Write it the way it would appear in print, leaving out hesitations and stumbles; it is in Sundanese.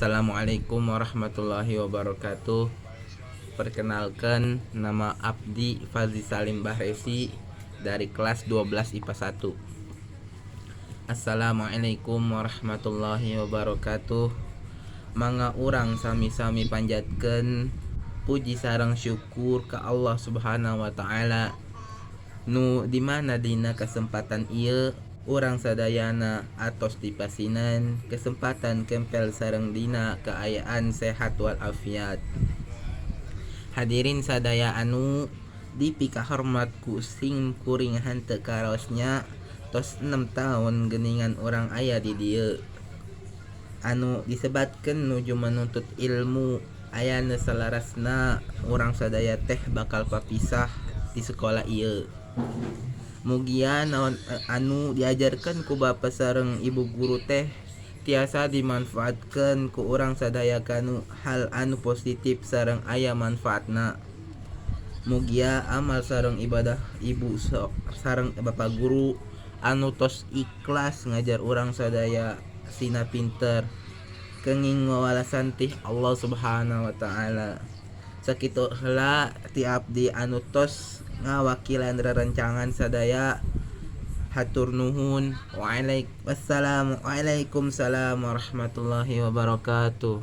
Assalamualaikum warahmatullahi wabarakatuh. Perkenalkan, nama Abdi Fazi Salim Bahresi dari kelas 12 IPA 1. Assalamualaikum warahmatullahi wabarakatuh. Mangga urang sami-sami panjatkeun puji sareng syukur ka Allah Subhanahu wa taala, nu dimana dina kesempatan ieu urang sadayana atos dipasinan kesempatan kempel sareng dina kaayaan sehat walafiat. Hadirin sadaya anu dipikahormat ku sim kuring, henteu karaosnya tos 6 tahun geuningan urang aya di dieu anu disebatkeun nuju menuntut ilmu. Ayana salarasna urang sadaya teh bakal papisah di sekolah ieu. Mugia naon anu diajarkeun ku bapa sareng ibu guru teh tiasa dimanfaatkeun ku urang sadaya kanu hal anu positif sareng aya manfaatna. Mugia amal sareng ibadah ibu sareng bapa guru anu tos ikhlas ngajar urang sadaya sina pinter kenging wawalasan ti Allah Subhanahu wa taala. Sakitu heula ti abdi anu tos ngawakilan rerencangan sadaya. Hatur nuhun. Waalaikumsalam warahmatullahi wabarakatuh.